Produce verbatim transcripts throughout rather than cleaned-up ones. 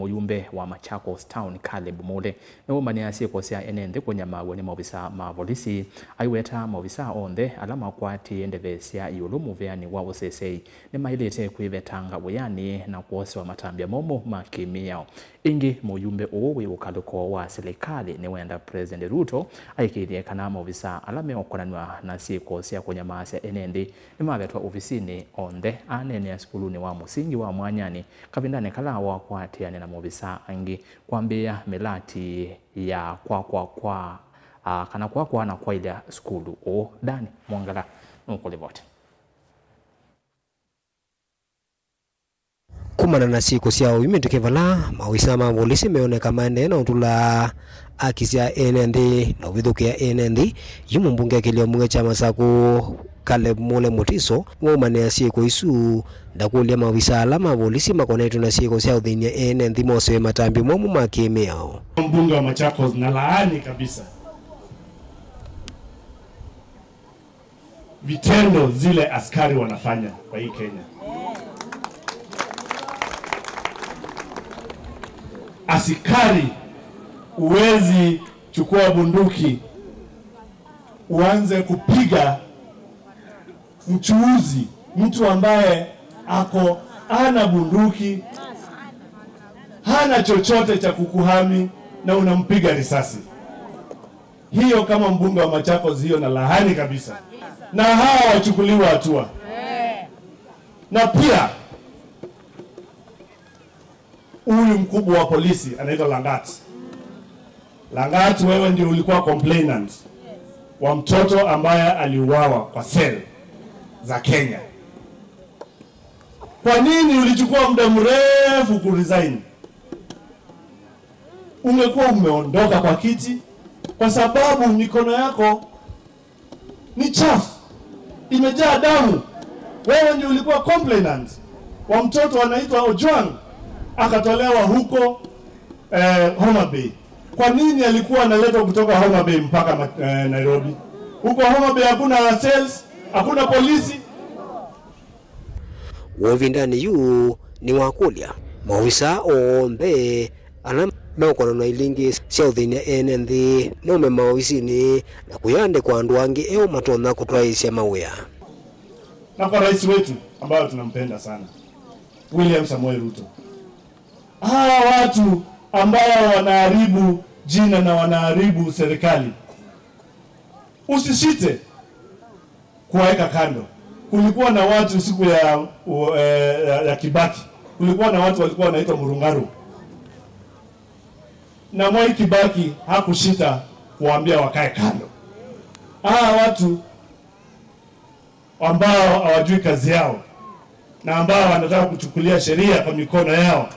Mũyumbe wa Machakos Town, Caleb Mule, nĩwaumanĩa syĩko sya ene nthĩ kũnyamaaw'a nĩ maovisaa ma volisi, aiweta maovisaa onthe ala makwatĩĩe ndevesya ĩũlũ mũveanĩ wa ũseseĩ nĩmaĩlĩte kwĩvetanga wĩanĩ na kwosewa matambya momũ ma kĩ-mĩao. Ĩngĩ, mũyumbe ũũ wĩ ũkalũko wa silikalĩ nĩwenda President Ruto aĩkĩĩthye kana maovisaa ala meũkonanw'a na syĩko sya kũnyamaasya ene nthĩ nĩmavetwa ovisinĩ onthe, aneenea sukulunĩ wa mũsingi wa Mwanyanĩ kavindanĩ kala wakwatĩanĩa na maovisaa angĩ kwambĩĩa mĩlati ya kwakwa kwa, a, kana kwakwa na kwaĩlya sukulu ũũ. Dan Mwongela nũkũlivoti. Kumana na syĩko sya ũimitĩke vala, maovisaa ma volisi meoneka maendee na ũtũla haki sya ene nthĩ na ũvithũkĩa ene nthĩ, yu mũmbunge akĩlya mbunge kya Masakũ, Caleb Mule Mutiso, nĩwaumanĩa syĩko isu, ndakũlya maovisaa ala ma volisi makonetwe na syĩko sya ũthĩny'a ene nthĩ mosewe matambya momũ ma kĩ-mĩao. Mbunge wa Machakos, na laani kabisa vitendo zile askari wanafanya kwa hii Kenya. Askari, huwezi chukua bunduki uanze kupiga mchuuzi, mtu ambaye ako hana bunduki, hana chochote cha kukuhami, na unampiga risasi. Hiyo kama mbunge wa Machakos, hiyo na laani kabisa, na hawa wachukuliwe hatua. Na pia huyu mkubwa wa polisi anaitwa Langat. Langat, wewe ndio ulikuwa complainant wa mtoto ambaye aliuawa kwa cell za Kenya. Kwa nini ulichukua muda mrefu kuresign? Ungekuwa umeondoka kwa kiti, kwa sababu mikono yako ni chafu, imejaa damu. Wewe ndio ulikuwa complainant wa mtoto anaitwa Ojwang, akatolewa huko, eh, Homa Bay. Kwa nini alikuwa analetwa kutoka Homa Bay mpaka ma-, eh, Nairobi? Huko Homa Bay hakuna cells, hakuna polisi. Wĩ ĩvindanĩ yu nĩwakũlya maovisaa onthe ala meũkonanwa ilingĩ sya ũthĩny'a ene nthĩ maume maovisinĩ na kũyandĩkwa andũ angĩ eũ matonya kũtwaĩĩsya mawĩa. Na kwa rais wetu ambayo tunampenda sana, William Samoei Ruto, hawa watu ambao wanaharibu jina na wanaharibu serikali, usisite kuwaweka kando. Kulikuwa na watu siku ya, u-, eh, ya, ya Kibaki, kulikuwa na watu walikuwa wanaitwa Murungaru, na Mwai Kibaki hakusita kuwaambia wakae kando. Hawa watu ambao hawajui kazi yao na ambao wanataka kuchukulia sheria kwa mikono yao,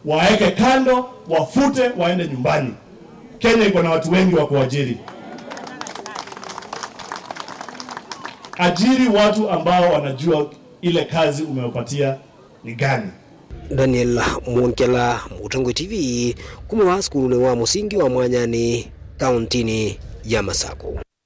waeke kando, wafute, waende nyumbani. Kenya iko na watu wengi wa kuajiri. Ajiri watu ambao wanajua ile kazi umewapatia ni gani. Daniel Mwongela, Mũtongoi T V, kuma vaa sukulunĩ wa mũsingi wa Mwanyanĩ, kauntinĩ ya Masakũ.